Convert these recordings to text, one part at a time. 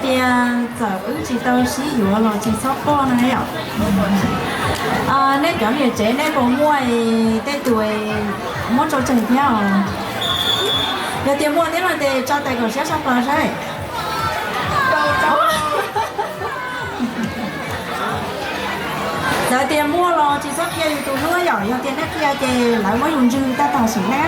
Tias txawm wb tsis tau sib yuav los tsis txhob quaj na yom. Nej cov niam tsev nej puas muaj tej tus muab tso tseg thiab os? Yog tias muaj thiab no ces tso tais kom siab tshaj plaws saib. Txawm tias muaj los tsis txhob qhia yus tus hlub yom, yog tias nej qhia ces lawv muab yus ntswg tag tag sim na.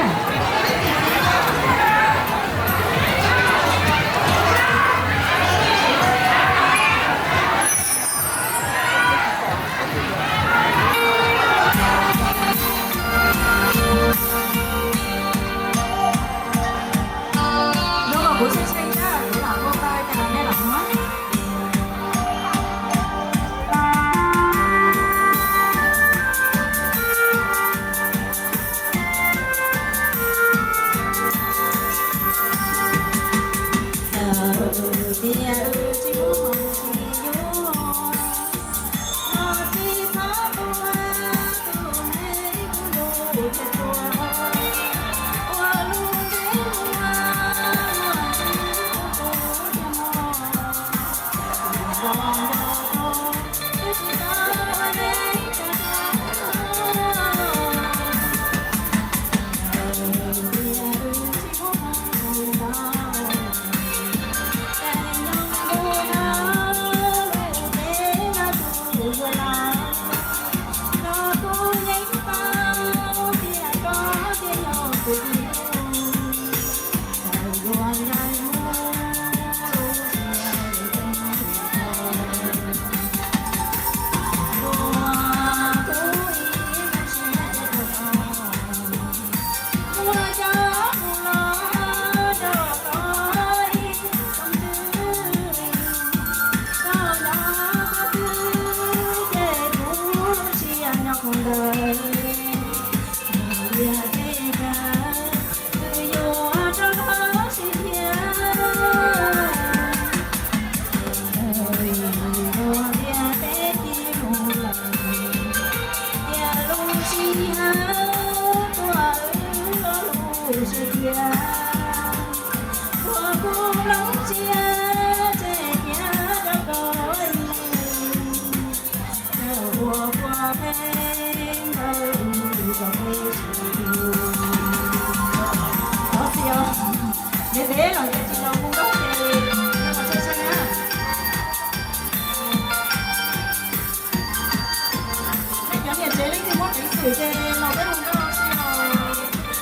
Nej cov niam tsev leej twg muaj peev xwm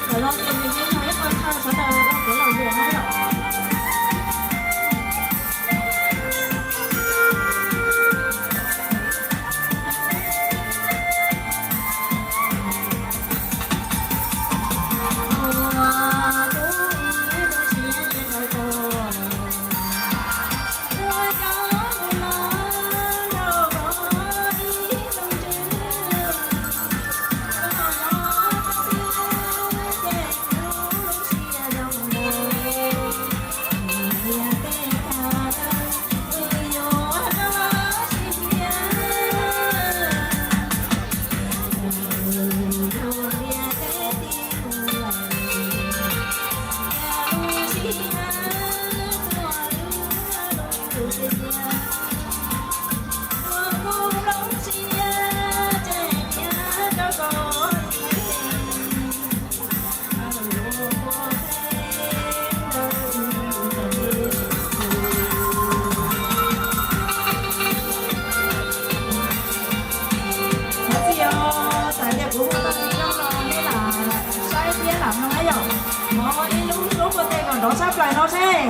ces los peb mus nrog si os. Lawm los ces nws yeej yog ib qho chaw sawv daws ua kev lom zem na yom. Thov txim os, txawm tias kuv hu tau tsis zoo los nej lam saib thiab lam mloog na yom. Thov ib lub suab npuaj tes kom nrov tshaj plaws no seb.